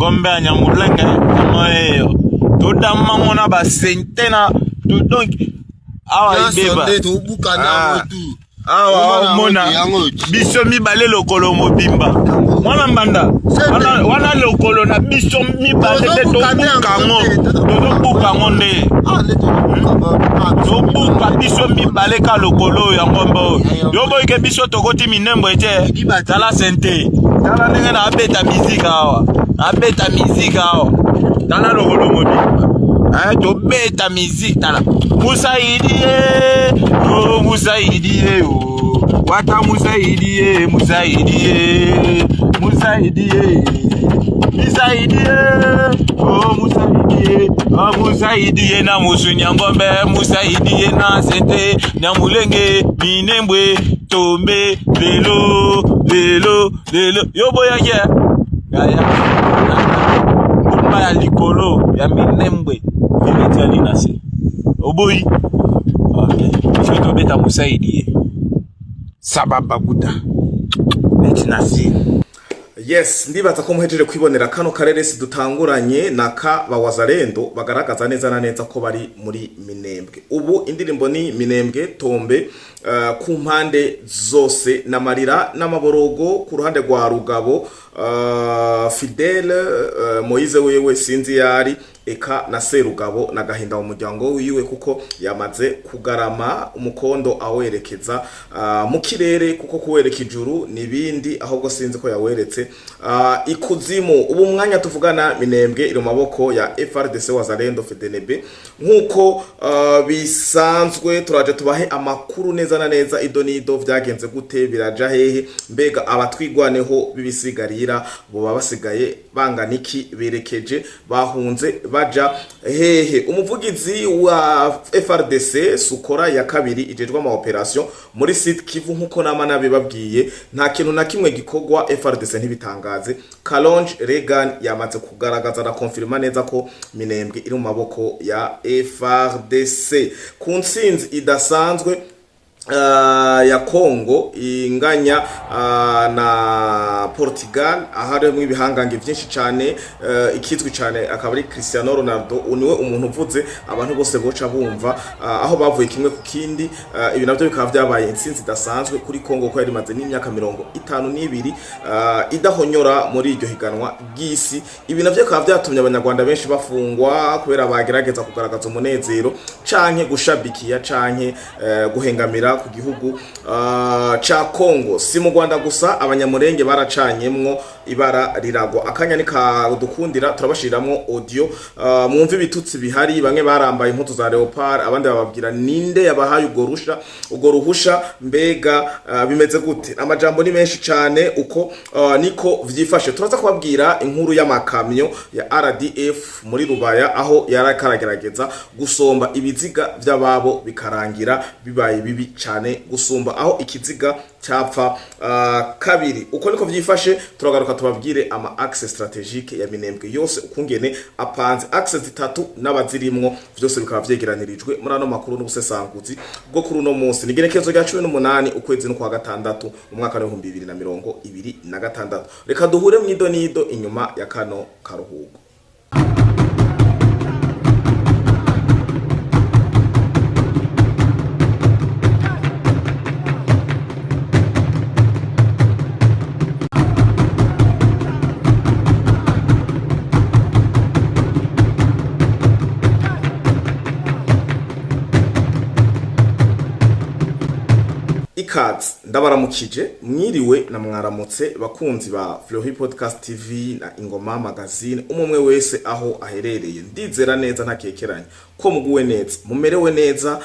Ngombe ya Nyamulenge yango eyo todamango na basente na donc awa ibeba tobukana awa omona biso mibale lokolo mobimba mwana mbanda wana lokolo na biso mibale nde tobuka yango tozobuka yango nde tobuka biso mibale ka lokolo oyo ya ngombe oyo yo boyike biso tokoti minembo ete tala sente tala ndenge na abeta miziki awa abeta miziki awa tala lokolo mobimba tobeta miziki tala musaidie o musaidie o wata musaidie musaidie musaidie musaidie o musaidie o musaidie na musunya ngombe musaidie na sente Nyamulenge Minembwe tombe lelo lelo lelo yo boyaki yaya ngomba ya likolo ya Minembwe viletiali na se oboyi ok biso tobeta musaidie sababaguda neti na se. Yes, ndibaza ko muhejeje kwibonera kano kareresi dutanguranye na ka bawazalendo bagaragaza neza na neza ko bari muri Minembwe. Ubu indirimbo ni Minembwe tombe ku mpande zose n'amarira n'amaborogo ku ruhande rwa Rugabo Fidele Moise wewe sinzi yari eka na Serugabo na gahinda mu muryango wiwe kuko yamaze kugarama umukondo awerekeza mu kirere kuko kuwereka ijuru nibindi ahubwo sinzi ko yaweretse ikuzimu. Ubu mwanya tuvugana Minembwe iri mu maboko ya FRDC Wazalendo FDNB nkuko bisanzwe. Turaje tubahe amakuru neza na neza ido nido vyagenze gute biraja hehe mbega abatwigwaneho bibisigarira boba basigaye bangana iki berekeje bahunze baja hehe. Umuvugizi wa FRDC Sukora ya kabiri ijejwe ama operation muri Sud Kivu nkuko nama nabibabwiye nta kintu na kimwe gikorwa FRDC ntibitangaze. Kalonge Regan yamaze kugaragaza na confirma neza ko Minembwe iri mu maboko ya FRDC ku ntsinzi idasanzwe ya Congo inganya na Portugal aharimo ibihangange byinshi cyane ikizwi cyane akaba ari Cristiano Ronaldo niwe umuntu uvuze abantu bose boca bumva aho bavuye kimwe ku kindi ibi navyo bikaba byabaye intsinzi idasanzwe kuri Congo ko yari imaze n'imyaka 52 idahonyora muri iryo higanwa ry'isi. Ibi navyo bikaba byatumye abanyarwanda benshi bafungwa kubera bagerageza kugaragaza umunezero canke gushabikiya canke guhengamira ku gihugu ca Congo. Si mu Rwanda gusa abanyamurenge baracanyemwo ibara riragwa. Akanya nikadukundira turabashiramwo audio mwumve ibitutsi bihari bamwe barambaye impuzu za leopard abandi bababwira ninde yabahaye ubwo rusha ubwo ruhusha mbega bimeze gute. Amajambo ni menshi cane uko niko vyifashe. Turaza kubabwira inkuru y'amakamyo ya RDF muri Rubaya aho yarakaragerageza gusomba ibiziga vy'ababo bikarangira bibaye bibi cane gusumba aho ikiziga cyapfa kabiri. Uko niko vyifashe. Turagaruka tubabwire ama axe strategique ya Minembwe yose ukungene apanze axe zitatu n'abazirimwo vyose bikaba vyegeranirijwe muri ano makuru n'ubusesanguzi bwo kuri uno munsi. Ni igenekerezo rya 18 ukwezi n'ukwa gatandatu umwaka wa 2026. Reka duhure mwido nido inyuma ya kano karuhuko. Ikaze ndabaramukije mwiriwe na mwaramutse bakunzi ba Fleury Podcast TV na Ingoma Magazine umwe wese aho aherereye. Ndizera neza ntakekeranya ko muguwe neza mumerewe neza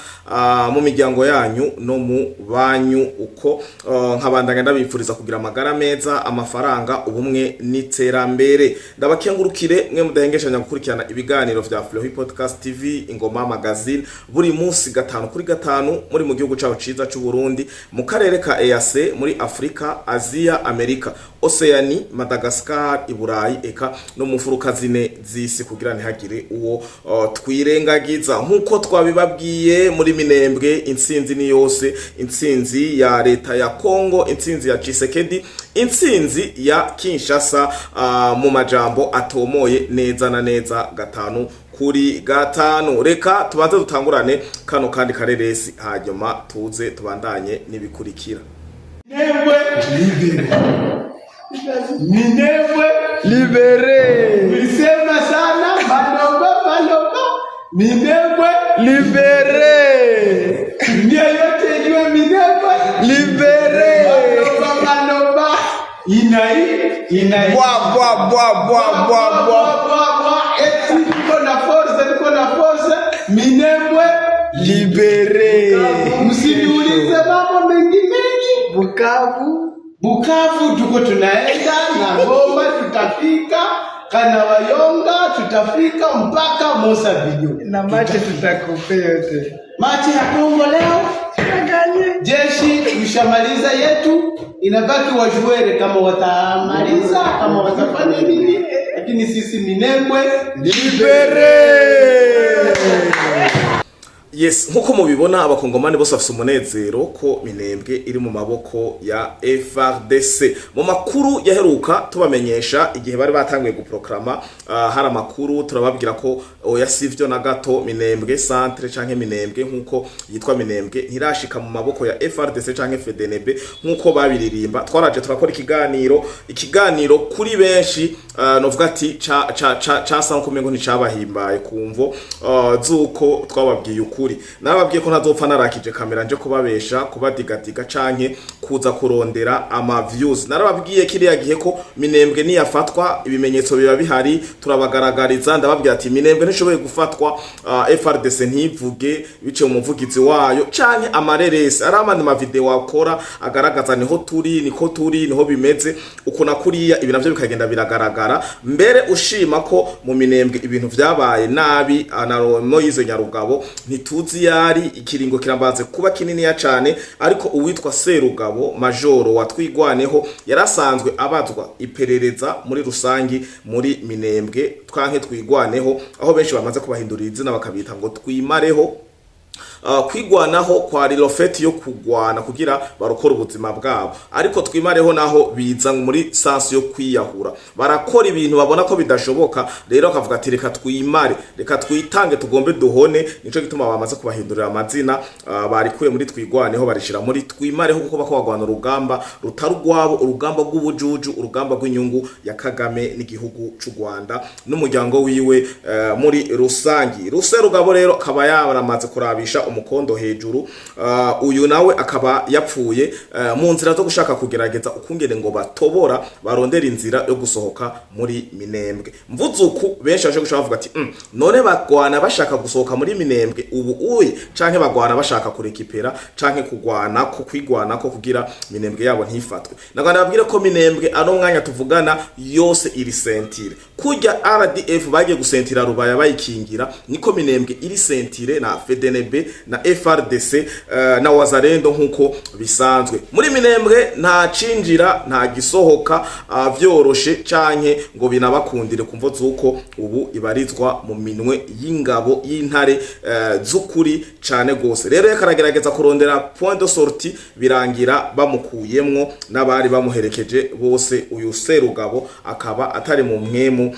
mu miryango yanyu no mu banyu uko nkabandanya ndabifuriza kugira amagara meza amafaranga ubumwe n'iterambere. Ndabakengurukire mwe mudahengeshanya gukurikirana ibiganiro vya Fleury Podcast TV Ingoma Magazine buri munsi gatanu kuri gatanu muri mu gihugu cacu ciza c'u Burundi. Mu karere ka EAC, muri Afrika, Aziya, Amerika, Oceani, Madagascar, Iburayi, eka no mu mfuruka zine z'isi, kugira ntihagire uwo twirengagiza. Nk'uko twabibabwiye, muri Minembwe intsinzi ni yose: intsinzi ya leta ya Congo, intsinzi ya Tshisekedi, intsinzi ya Kinshasa, mu majambo atomoye neza na neza, 5 kuri 5. Reka tubanze dutangurane kano kandi kareresi, hanyuma tuze tubandanye n'ibikurikira. Minembwe libéré. Minembwe Libéré. Nilisema sana malomba malomba. Minembwe Libéré. Dunia yote ijue Minembwe Libéré. Malomba malomba. Inai inai. Bois, bois, bois, bois, bois, bois. Bois, bois. Eti niko na force, niko na force. Minembwe Libéré. Msiniulize mambo mengi mengi. Bukavu. Bukavu tuko tunaenda na Goma tutafika, Kanawayonga tutafika mpaka Mosa Binyo. Na mache tutakupe yote. Machi ya Kongo leo Angalie. Jeshi tushamaliza yetu, inabaki wajuere kama watamaliza kama watafanya nini, lakini sisi Minembwe Libéré. Yes, nkuko mubibona, abakongomani bose bafise umunezero ko Minembwe iri mu maboko ya FARDC. Mu makuru yaheruka tubamenyesha, igihe bari batanguye guproklama, hari amakuru turababwira ko oya, sivyo na gato, Minembwe centre canke Minembwe nkuko yitwa Minembwe ntirashika mu maboko ya FARDC canke FDNB nkuko babiririmba. Twaraje turakora ikiganiro kuri benshi, novuga ati ca ca ca casa nko kumengo nticabahimbaye kumvo zuko twababwiye ukuri. Nababwiye ko ntazopfa narakije kamera nje kubabesha, kubadigadiga canke kuza kurondera ama views. Narababwiye kiriya gihe ko Minembwe niyafatwa ibimenyetso biba bihari, turabagaragariza. Ndababwira ati Minembwe ntishoboye gufatwa FARDC ntivuge biciye mu muvugizi wayo canke amareresi ari amandi ma video akora agaragaza niho turi, niko turi, niho bimeze uko na kuriya. Ibi navyo bikagenda biragaragara. Mbere ushima ko mu Minembwe ibintu vyabaye nabi na Moyize Nyarugabo ntituzi yari ikiringo kirambaze kuba kininiya cane, ariko uwitwa Serugabo majoro watwigwaneho yarasanzwe abazwa iperereza muri rusangi muri Minembwe twanke Twigwaneho, aho benshi bamaze kubahindurira izina bakabita ngo Twimareho. Kwigwanaho kwa rilofeti yo kugwana kugira barokore ubuzima bwabo, ariko Twimareho naho biza muri sens yo kwiyahura. Barakora ibintu babona ko bidashoboka, rero akavuga ati reka twimare, reka twitange, tugombe duhone. Nico gituma bamaze kubahindurira amazina, barikuye muri Twigwaneho barishira muri Twimareho, kuko bako bagwana urugamba rutari urwabo, urugamba rw'ubujuju, urugamba rw'inyungu ya Kagame n'igihugu c'u Rwanda n'umuryango wiwe muri rusangi. Ruserugabo rero akaba yaramaze kurabisha umukondo hejuru. Uyu nawe akaba yapfuye mu nzira zo gushaka kugerageza ukungene ngo batobora barondera inzira yo gusohoka muri Minembwe. Mvuze uku, benshi baje gushaka bavuga ati none bagwana bashaka gusohoka muri Minembwe ubu uye, canke bagwana bashaka kurekipera, canke kugwana ko kwigwana ko kugira Minembwe yabo ntifatwe?" Naganda babwire ko Minembwe ano mwanya tuvugana yose iri ceinturée. Kurya RDF bagiye gusentira Rubaya bayikingira, niko Minembwe iri ceinturée na FDNB na FARDC na Wazalendo. Nkuko bisanzwe, muri Minembwe nta cinjira nta gisohoka vyoroshe canke ngo binabakundire, kumvo zuko ubu ibarizwa mu minwe y'ingabo y'intare z'ukuri cane gose. Rero yakaragerageza kurondera point de sortie, birangira bamukuyemwo n'abari bamuherekeje bose. Uyu Serugabo akaba atari mu mwemu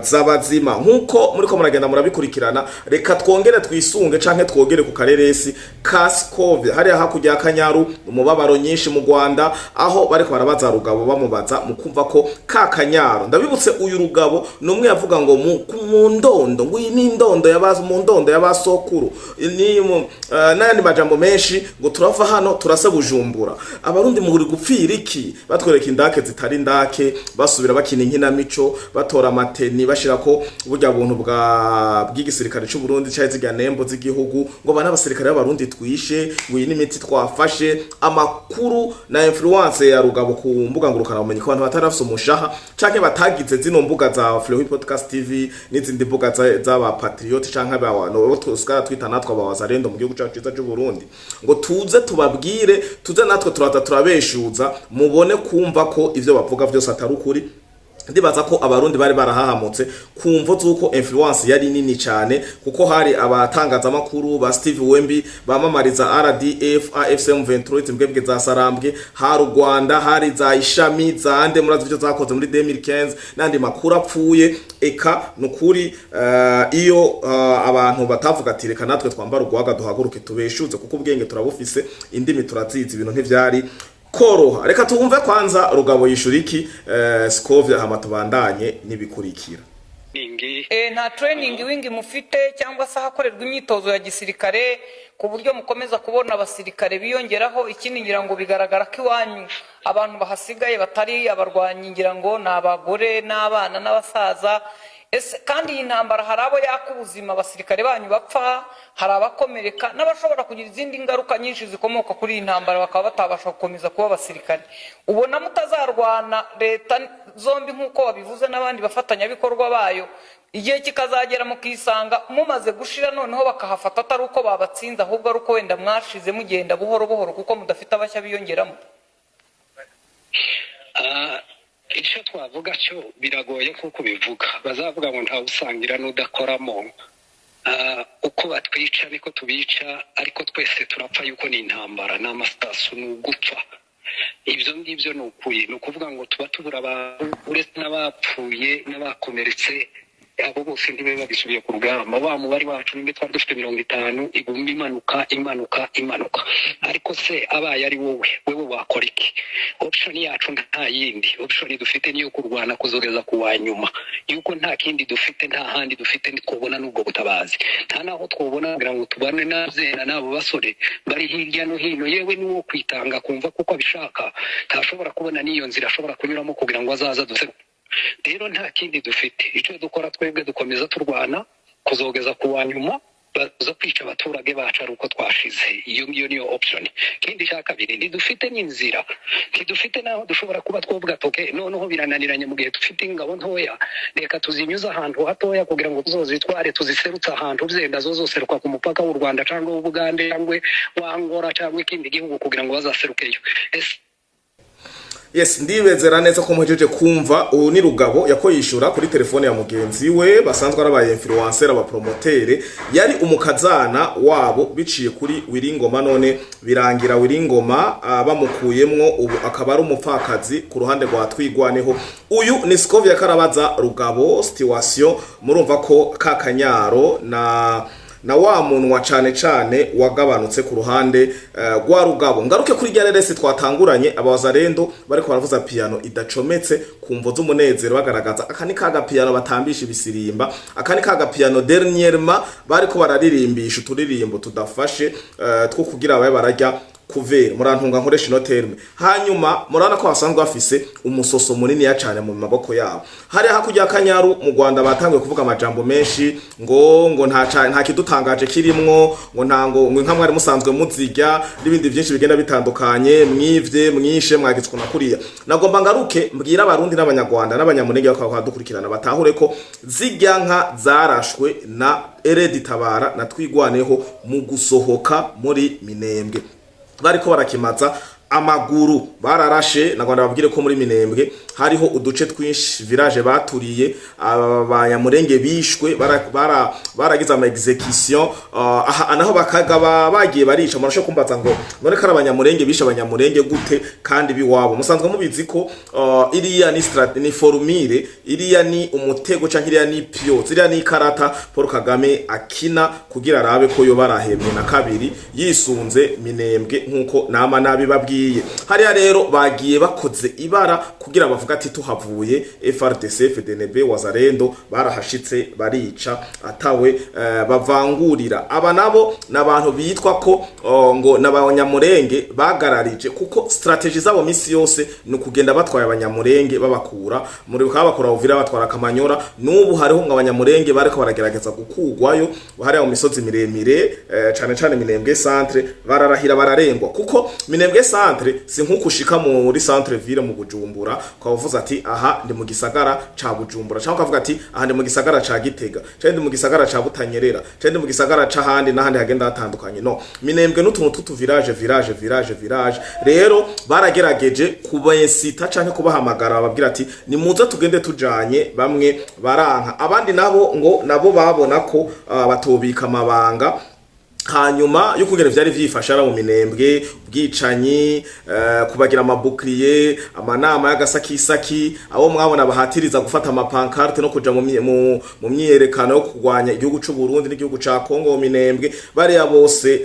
z'abazima, nkuko muriko muragenda murabikurikirana. Reka twongere twisunge canke twogere ku kareresi ka Scovia hariya hakurya ya Kanyaru, umubabaro nyinshi mu Rwanda, aho bariko barabaza Rugabo, bamubaza mu kumva ko ka Kanyaru. Ndabibutse, uyu Rugabo ni umwe yavuga ngo mu ndondo, ngo iyi ni indondo yabaza mu ndondo y'abasokuru, ni mu n'ayandi majambo menshi, ngo turava hano turase Bujumbura, abarundi muri gupfira iki? Batwereka indake zitari indake, basubira bakina inkinamico, batora amateni bashirako burya buntu bwa bw'igisirikare c'u Burundi, cyaje zirya nembo z'igihugu. uku, ngo bana abasirikare b'Abarundi twishe, ngo iyi n'imiti twafashe. Amakuru na influence ya Rugabo ku mbuga ngurukana bumenyi, ko abantu batarafise umushaha canke batagize zino mbuga za Fleury Podcast TV n'izindi mbuga z'aba patriote canke aba tusigara twita natwe abawazalendo mu gihugu cacu ciza c'u Burundi, ngo tuze tubabwire, tuze natwe turaza turabeshuza, mubone kumva ko ivyo bavuga vyose atari ukuri. Ndibaza ko Abarundi bari barahahamutse ku mvo z'uko influence yari nini cyane, kuko hari abatangazamakuru ba Steve Wembi bamamariza RDF, AFC M23, imbwebwe za Sarambwe, hari u Rwanda, hari za ishami za ande, murazi ivyo zakoze muri 2015 n'andi makuru apfuye. Eka nukuri, iyo abantu batavuga ati: "Reka natwe twambara urwaga, duhaguruke tubeshuze," kuko ubwenge turabufise, indimi turazizi, ibintu ntivyari koroha. Reka tuwumve kwanza Rugabo yishuriki Scovia, hama tubandanye n'ibikurikira. Nta training wing mufite cyangwa se ahakorerwa imyitozo ya gisirikare ku buryo mukomeza kubona abasirikare biyongeraho. Ikindi, ngira ngo bigaragara ko iwanyu abantu bahasigaye batari abarwanyi, ngira ngo ni abagore n'abana n'abasaza. Ese kandi iyi ntambara hari abo yaka ubuzima, abasirikare banyu bapfa, hari abakomereka n'abashobora kugira izindi ngaruka nyinshi zikomoka kuri iyi ntambara, bakaba batabasha gukomeza kuba abasirikare. Ubona mutazarwana leta zombi nk'uko wabivuze n'abandi bafatanyabikorwa bayo, igihe kikazagera mukisanga mumaze gushira, noneho bakahafata atari uko babatsinze, ahubwo ari uko wenda mwashize mugenda buhoro buhoro kuko mudafite abashya biyongeramo? Icyo twavuga cyo biragoye kuko bivuga, bazavuga ngo ntawusangira n'udakoramo. Uko batwica niko tubica, ariko twese turapfa, yuko ni intambara, ni amasasu, ni ugupfa. Ibyo ngibyo ni ukuri, ni ukuvuga ngo tuba tubura abantu, uretse n'abapfuye n'abakomeretse, abo bose ntibabe babisubiye ku rugamba. Wa mubare wacu nimba twari dufite 50, iguma imanuka, imanuka, imanuka. Ariko se abaye ari wowe, wewe wakora iki? Option yacu nta yindi option dufite, niyo kurwana kuzogeza ku wa nyuma, yuko nta kindi dufite, nta handi dufite twobona n'ubwo butabazi, nta naho twobona kugira ngo tubane n'abzena n'abo basore bari hirya no hino. Yewe n'uwo kwitanga kumva kuko abishaka ntashobora kubona n'iyo nzira ashobora kunyuramo kugira ngo azaza duse. Rero nta kindi dufite. Icyo dukora twebwe, dukomeza turwana kuzogeza ku wa nyuma. Baza kwica abaturage bacu ari uko twashize. Iyo ngiyo niyo option. Ikindi cya kabiri, ntidufite n'inzira, ntidufite n'aho dushobora kuba twovuga toke noneho birananiranye, mu gihe dufite ingabo ntoya, reka tuzinyuze ahantu hatoya kugira ngo tuzozitware, tuziserutse ahantu byenda zo zoseruka ku mupaka w'u Rwanda cyangwa w'Ubugande cyangwa wa Angola cyangwa ikindi gihugu kugira ngo bazaserukeyo. Ese Yes, ndibezera neza ko muhejeje kumva. Ubu ni Rugabo yako yishura kuri telefone ya mugenzi we basanzwe ari aba influencer, aba promoteur, yari umukazana wabo biciye kuri Wiringoma. None birangira Wiringoma bamukuyemwo, ubu akaba ari umupfakazi ku ruhande rwa Twigwaneho. Uyu ni Scovia Karabaza Rugabo situation. Murumva ko kakanyaro na wa munwa cane cane wagabanutse ku ruhande rwa Rugabo. Ngaruke kuri rya reresi twatanguranye, abawazalendo bariko baravuza piano idacometse ku mvo z'umunezero, bagaragaza aka ni kaga piano batambisha ibisirimba, aka ni kaga piano dernièrement bariko bararirimbisha uturirimbo tudafashe, two kugira babe bararya kuvera, murantunga nkoresha ino terme. Hanyuma murabona ko basanzwe bafise umusoso munini ya cane mu maboko yabo. Hari hakurya y'Akanyaru mu Rwanda batanguye kuvuga amajambo menshi ngo nta kidutangaje kirimwo, ngo nta ngo inka mwari musanzwe muzirya, n'ibindi byinshi bigenda bitandukanye, mwivye, mwishe, mwagitswe na kuriya. Nagomba ngaruke mbwira Abarundi n'Abanyarwanda n'Abanyamurenge bakaba dukurikirana batahure ko zirya nka zarashwe na RED Tabara na Twigwaneho mu gusohoka muri Minembwe, bariko barakimaza amaguru, bararashe. Na Rwanda babwire ko muri Minembwe hariho uduce twinshi, village baturiye, Abanyamurenge bishwe, baragize ama exécution, aha naho bakagaba bagiye barica. Murasho kumbaza ngo none ko ari Abanyamurenge bishe Abanyamurenge gute kandi biwabo? Musanzwe mubizi ko iriya ni ni formule, iriya ni umutego canke iriya ni pion, ziriya ni ikarata Paul Kagame akina kugira arabe ko yo barahemye na kabiri yisunze Minembwe, nkuko nama nabi babwiye. Hariya rero bagiye bakoze ibara kugira bavuge. bavuga ati tuhavuye FARDC, FDNB, Wazalendo barahashitse barica atawe bavangurira. Aba nabo n'abantu bitwa ko ngo n'abanyamurenge bagararije, kuko stratégie zabo misi yose ni ukugenda batwaye abanyamurenge, babakura muri bakabakura Uvira, batwara Kamanyora. N'ubu hariho ngo abanyamurenge bariko baragerageza gukugwayo hariya mu misozi miremire, cane cane Minembwe centre. Bararahira bararengwa, kuko Minembwe centre si nkuko ushika muri centre ville mu Bujumbura ukavuza ati aha ndi mu gisagara ca Bujumbura, cyangwa ukavuga ati aha ndi mu gisagara ca Gitega, cyangwa ndi mu gisagara ca Butanyerera, cyangwa ndi mu gisagara c'ahandi n'ahandi hagenda hatandukanye. No Minembwe n'utuntu tw'utu village, village, village, village. Rero baragerageje kubensita canke kubahamagara, bababwira ati nimuze tugende tujanye. Bamwe baranka, abandi nabo ngo nabo babona ko batobika amabanga hanyuma yo kugera vyari vyifashe ara mu Minembwe, ubwicanyi, kubagira ama bouclier, amanama y'agasakisaki, abo mwabona bahatiriza gufata ama pancarte no kuja mu myiyerekano yo kurwanya igihugu c'u Burundi n'igihugu ca Kongo mu Minembwe. Bariya bose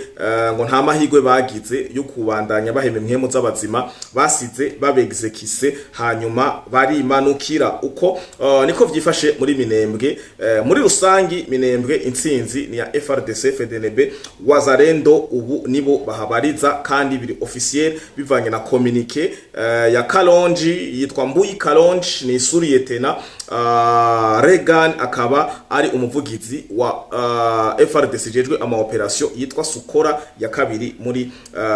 ngo nta mahirwe bagize yo kubandanya bahema impwemu z'abazima, basize babexekise, hanyuma barimanukira. Uko niko vyifashe muri Minembwe. Muri rusangi Minembwe intsinzi ni ya FARDC, FDNB, Wazalendo, ubu nibo bahabariza kandi biri officiel bivanye na communiqué ya Kalonji, yitwa Mbuyi Kalonji, ni sous-lieutenant Regan, akaba ari umuvugizi wa FARDC jejwe ama opération yitwa Sukora ya kabiri muri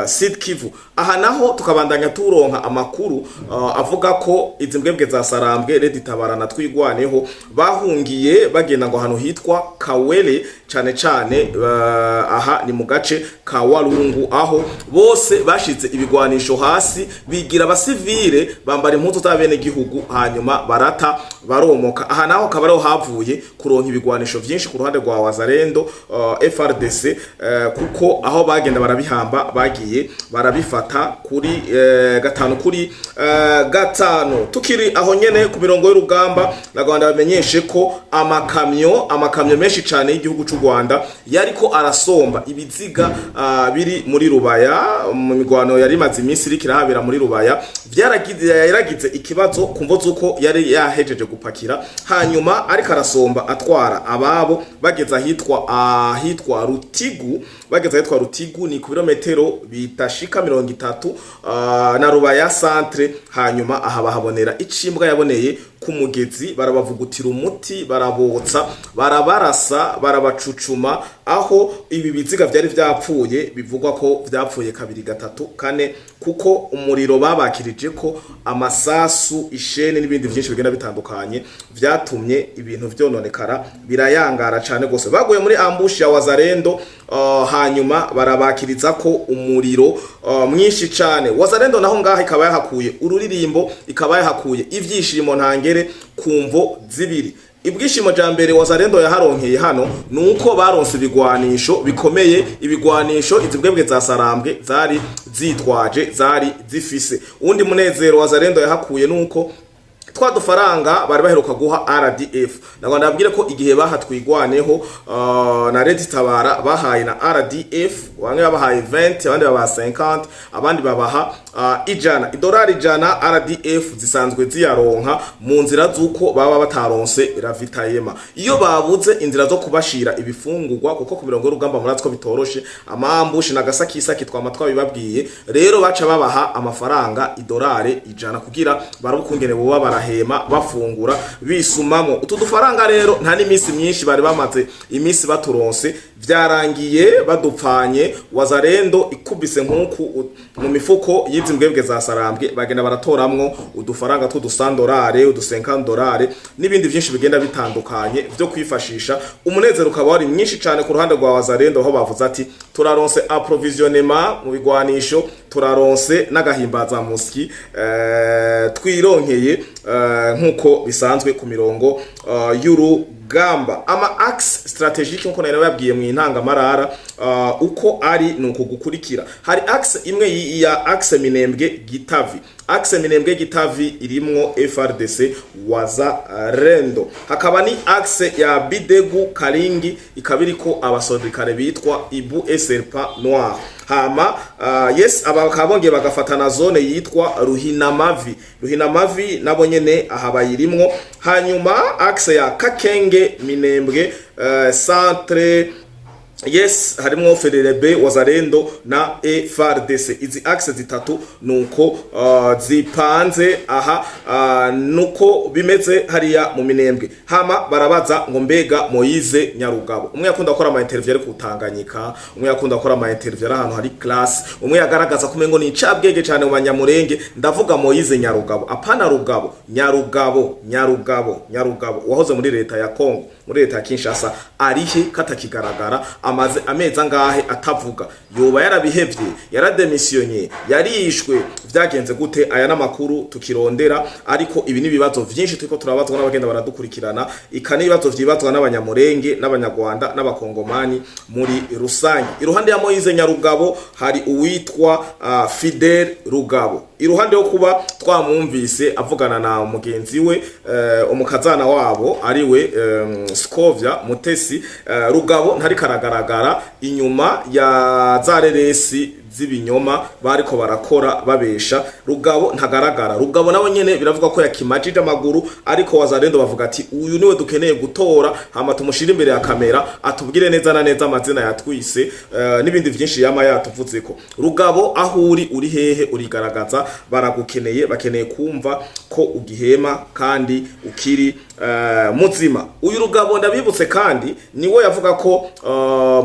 Sud Kivu. Aha naho tukabandanya turonka amakuru avuga ko izi mbwebwe za Sarambwe, Red Tabara na Twigwaneho bahungiye bagenda ngo ahantu hitwa Kawele, cane cane aha ni mu gace ka Walungu, aho bose bashize ibigwanisho hasi, bigira abasivile, bambara impuzu z'abene gihugu, hanyuma barata baromoka. Aha naho akaba ariho havuye kuronka ibigwanisho vyinshi ku ruhande rwa Wazalendo, FARDC, kuko aho bagenda barabihamba bagiye barabifata kuri gatanu kuri gatanu. Tukiri aho nyene ku mirongo y'urugamba, na Rwanda bamenyeshe ko amakamyo menshi cane y'igihugu c'u Rwanda yariko arasomba ibiziga biri muri Rubaya mu migwano yari imaze iminsi iriko irahabera muri Rubaya. Vyaragize, yaragize ikibazo ku mvo z'uko yari yahejeje gupakira, hanyuma ariko arasomba atwara ababo, bageze ahitwa Rutigu. Bageze ahitwa Rutigu, ni ku birometero bitashika 30 na Rubaya centre, hanyuma aha bahabonera icimbwa yaboneye ku mugezi, barabavugutira umuti, barabotsa, barabarasa, barabacucuma, aho ibi biziga vyari vyapfuye, bivugwa ko vyapfuye kabiri, gatatu, kane, kuko umuriro babakirije ko amasasu, ishene n'ibindi vyinshi bigenda bitandukanye vyatumye ibintu vyononekara, birayangara cane gose. Baguye muri ambush ya Wazalendo, hanyuma barabakiriza ko umuriro mwinshi cane. Wazalendo naho ngaha ikaba yahakuye ururirimbo, ikaba yahakuye ivyishimo ntangere ku mvo zibiri. Ibwishimo ja mbere Wazalendo yaharonkeye hano nuko baronse ibigwanisho bikomeye, ibigwanisho izi bwebwe za Sarambwe zari zitwaje, zari zifise. Uwundi munezero Wazalendo yahakuye nuko twa dufaranga bari baheruka guha RDF, nagomba ndabwire ko igihe baha Twigwaneho na Red Tabara, bahaye na RDF, bamwe babahaye 20, abandi babaha 50, abandi babaha 100, idolari 100. RDF zisanzwe ziyaronka mu nzira z'uko baba bataronse ravitaillement, iyo babuze inzira zo kubashira ibifungurwa, kuko ku mirongo y'urugamba muratwo ko bitoroshe, ama ambush na gasakisaki twama twabibabwiye. Rero baca babaha amafaranga idolari 100 kugira barabukungene boba barahema, bafungura, bisumamo. Utu dufaranga rero nta n'iminsi myinshi bari bamaze iminsi baturonse, vyarangiye badupfanye. Wazalendo ikubise nk'uku mu mifuko y'izi mbwebwe za Sarambwe, bagenda baratoramwo udufaranga tw'udusandorare, udusenkandorare n'ibindi byinshi bigenda bitandukanye vyo kwifashisha. Umunezero ukaba wari mwinshi cane ku ruhande rwa Wazalendo, aho bavuze ati turaronse approvisionnement mu bigwanisho, turaronse n'agahimbazamusyi, twironkeye nkuko bisanzwe ku mirongo y'urugamba. Ama axe stratégique, nkuko nari nababwiye mu intangamarara, uko ari ni uku gukurikira. Hari axe imwe ya axe Minembwe Gitavi. Axe Minembwe Gitavi irimwo FARDC, Wazalendo. Hakaba ni axe ya Bidegu Karingi, ikaba iriko abasirikare bitwa Ibu et Serpent Noir. Hama yes, aba bakaba bongeye bagafata na zone yitwa Ruhinamavi. Ruhinamavi nabo nyene aha bayirimwo. Hanyuma axe ya Kakenge Minembwe centre, yes, harimwo FDLB, Wazalendo na FARDC. Izi axe zitatu nuko zipanze aha, nuko bimeze hariya mu Minembwe. Hama barabaza ngo mbega Moise Nyarugabo, umwe yakunda gukora ama interview ari ku Tanganyika, umwe yakunda gukora ama interview ari ahantu hari class, umwe yagaragaza ko umengo ni incabwenge cyane mu Banyamurenge, ndavuga Moise Nyarugabo, apana Rugabo, Nyarugabo, Nyarugabo, Nyarugabo wahoze muri leta ya Congo, muri leta ya Kinshasa, arihe katakigaragara? Amaze amezi angahe atavuga? Yoba yarabihevye? Yarademisiyonye? Yarishwe? Vyagenze gute? Aya n'amakuru tukirondera, ariko ibi ni ibibazo vyinshi turiko turabazwa n'abagenda baradukurikirana, ika n'ibibazo vyibazwa n'Abanyamurenge n'Abanyarwanda n'Abakongomani muri rusange. Iruhande ya Moise Nyarugabo hari uwitwa Fidel Rugabo. Iruhande yo kuba twamwumvise avugana na mugenzi we, umukazana wabo ariwe Scovia Mutesi, Rugabo ntari karagaragara inyuma ya za reresi z'ibinyoma bariko barakora babesha. Rugabo ntagaragara. Rugabo nawe nyene biravuga ko yakimajije amaguru, ariko Wazalendo bavuga ati uyu niwe dukeneye gutora, hama tumushire imbere ya kamera atubwire neza na neza amazina yatwise, n'ibindi vyinshi yama yatuvuzeko. Rugabo, aho uri, uri hehe? Urigaragaza, baragukeneye, bakeneye kumva ko ugihema kandi ukiri muzima. Uyu Rugabo, ndabibutse kandi, niwe yavuga ko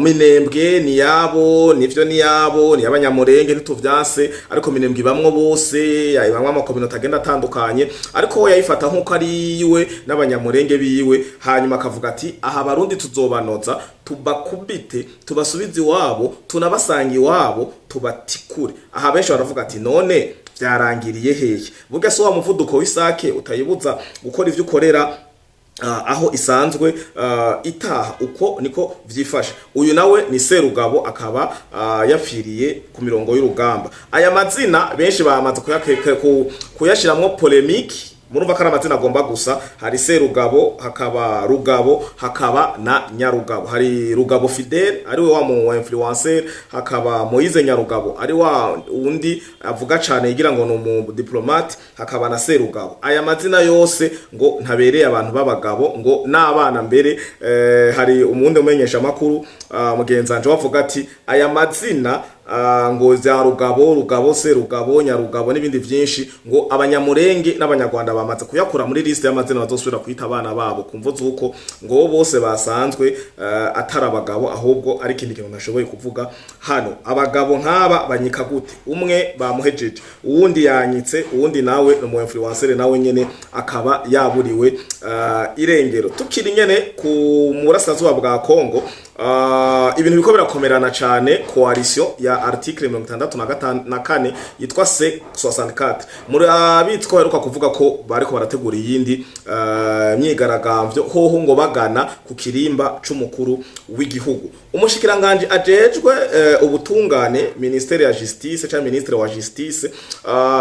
Minembwe ni yabo, nivyo ni yabo, ni Abanyamurenge ntituvyanse, ariko Minembwe ibamwo bose, ibamwo amakominote agenda atandukanye, ariko we yayifata nk'uko ari yiwe n'Abanyamurenge biwe. Hanyuma akavuga ati aha Abarundi tuzobanoza, tubakubite, tubasubize iwabo, tunabasanga iwabo, tubatikure. Aha benshi baravuga ati none vyarangiriye hehe? Burya si wa muvuduko w'isake utayibuza gukora ivyo ukorera aho isanzwe itaha. Uko niko vyifashe. Uyu nawe ni Serugabo, akaba yapfiriye ku mirongo y'urugamba. Aya mazina benshi bamaze kuyashiramwo polémique. Murumva ko ari amazina agomba gusa. Hari Serugabo, hakaba Rugabo, hakaba na Nyarugabo. Hari Rugabo Fidel ari we wa mu influencer, hakaba Moise Nyarugabo ari wa undi avuga cane yigira ngo ni umu diplomate, hakaba na Serugabo. Aya mazina yose ngo ntabereye abantu b'abagabo, ngo n'abana mbere. Hari umundi umenyesha makuru, mugenzanje, wavuga ati aya mazina ngo za Rugabo, Rugabo, Serugabo, Nyarugabo n'ibindi vyinshi, ngo Abanyamurenge n'Abanyarwanda bamaze kuyakura muri liste y'amazina bazosubira kwita abana babo, kumvo zuko ngo bose basanzwe atari abagabo, ahubwo ari ikindi kintu ntashoboye kuvuga hano. Abagabo nk'aba banyika gute? Umwe bamuhejeje, uwundi yanyitse, uwundi nawe ni umu influencer, nawe nyene akaba yaburiwe irengero. Tukiri nyene ku murasirazuba bwa Kongo, ibintu biko birakomerana cane. Coalition ya article 64 yitwa C64, muri abitwa baheruka kuvuga ko bariko barategura iyindi myigaragambyo hoho ngo bagana ku kirimba c'umukuru w'igihugu. Umushikiranganje ajejwe ubutungane, ministère ya justice cyangwa ministre wa justice,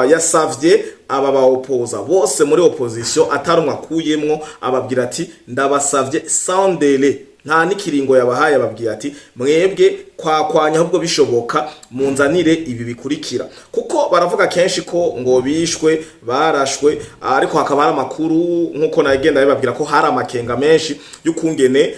yasavye aba baopoza bose muri opposition atarumwe akuyemwo, ababwira ati ndabasavye sans délai, nta n'ikiringo yabahaye, ababwiye ati mwebwe kwakwanya ahubwo bishoboka munzanire ibi bikurikira, kuko baravuga kenshi ko ngo bishwe, barashwe, ariko hakaba hari amakuru nk'uko nagenda bibabwira ko hari amakenga menshi y'ukungene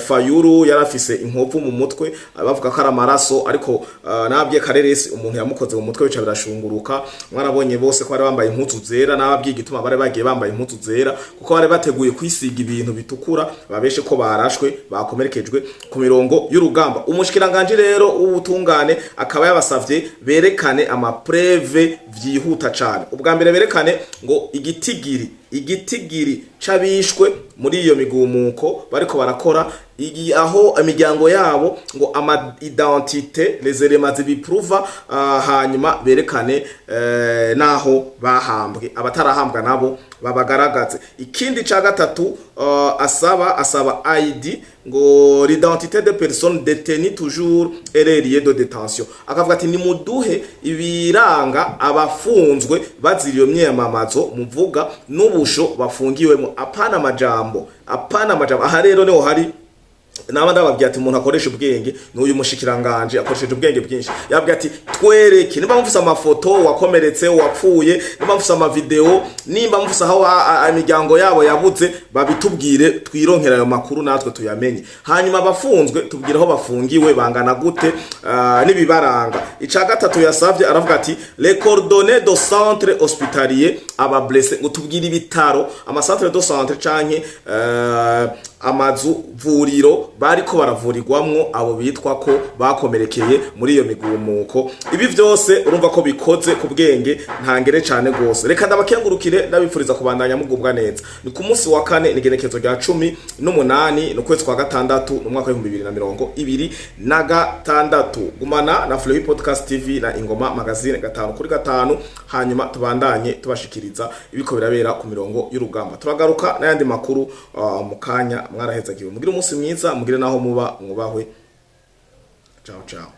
Fayulu yarafise inkovu mu mutwe, bavuga ko ari amaraso, ariko nababwiye kareresi umuntu yamukoze mu mutwe bica birashunguruka. Mwarabonye bose ko bari bambaye impuzu zera, nababwiye igituma bari bagiye bambaye impuzu zera, kuko bari bateguye kwisiga ibintu bitukura babeshe ko barashwe, bakomerekejwe ku mirongo y'urugamba. Umushikiranganje rero w'ubutungane akaba yabasavye berekane ama preuves vyihuta cane. Ubwa mbere berekane ngo igitigiri c'abishwe muri iyo migumuko bariko barakora, aho imiryango yabo, ngo ama identité, les éléments zibipruva, hanyuma berekane naho bahambwe, abatarahambwa nabo babagaragaze. Ikindi ca gatatu, asaba ID, ngo l'identité de personnes détenues toujours et les lieux de détention. Akavuga ati nimuduhe ibiranga abafunzwe bazira iyo myiyamamazo muvuga n'ubusho bafungiwemo, apana amajambo, apana amajambo. Aha rero niho hari Naba ndababwiye ati umuntu akoresha ubwenge n'uyu mushikiranganje akoresheje ubwenge bwinshi. Yabwiye ati twereke nimba mufise amafoto wakomeretse, wapfuye, nimba mufise amavideo, nimba mufise aho imiryango yabo yabuze, babitubwire, twironkera ayo makuru natwe tuyamenye. Hanyuma abafunzwe tubwire aho bafungiwe, bangana gute, n'ibibaranga. Ica gatatu yasavye, aravuga ati les coordonnées de centre hospitalier aba blessés, ngo tubwire ibitaro, ama centre de santé canke amazu vuriro bariko baravurirwamwo abo bitwa ko bakomerekeye muri iyo migumuko. Ibi vyose urumva ko bikoze ku bwenge ntangere cane gose. Reka ndabakengurukire, ndabifuriza kubandanya mugubwa neza. Ni ku munsi wa kane, nigenekezo rya 18, ni ukwezi kwa gatandatu, mu mwaka w'2026. Gumana na Fleury Podcast TV na Ingoma Magazine gatanu kuri gatanu, hanyuma tubandanye tubashikiriza ibiko birabera ku mirongo y'urugamba. Turagaruka n'ayandi makuru mu kanya. Mwarahezagiwe, mugire umunsi mwiza, mugire naho muba mwubahwe. Ciao ciao.